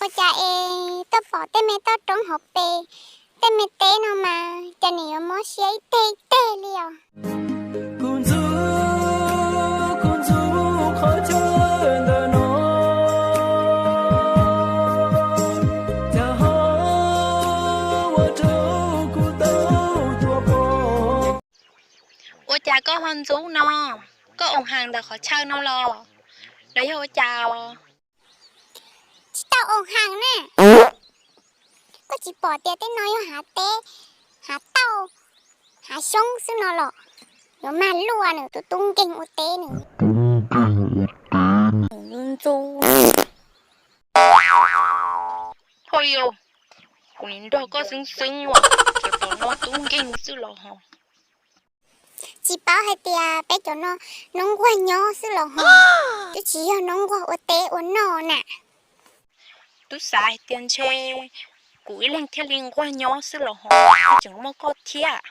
Ua cas es tuaj pom tej me toj roob hauv pes, tej me teb no mas cas nim yuav mob siab ib teg ib teg li os? Ua cas koj ho ntxub no? Koj oos heev ntawm qhov chaw no los, los yog ua cas? Tsis tau oos heev na. Koj tsis pom tias tej no yog hav teb, hav tauj, hav xyoob xwb no los? Yuav mag luaj nws tus tub nkeeg ua teb nws. Ntxub. Hos yog, kuv nim nrog koj xeeb xeeb ua, cov no tub nkeeg xwb los ho. Tsis paub hais tias peb cov no noob nquag nyob xwb los ho, twb tsis yog noob nquag ua teb ua noj na. Twb xav hais tias ntshe kuv ib leeg thiaj li nquag nyob xwb los ho, tseem muaj koj thiab.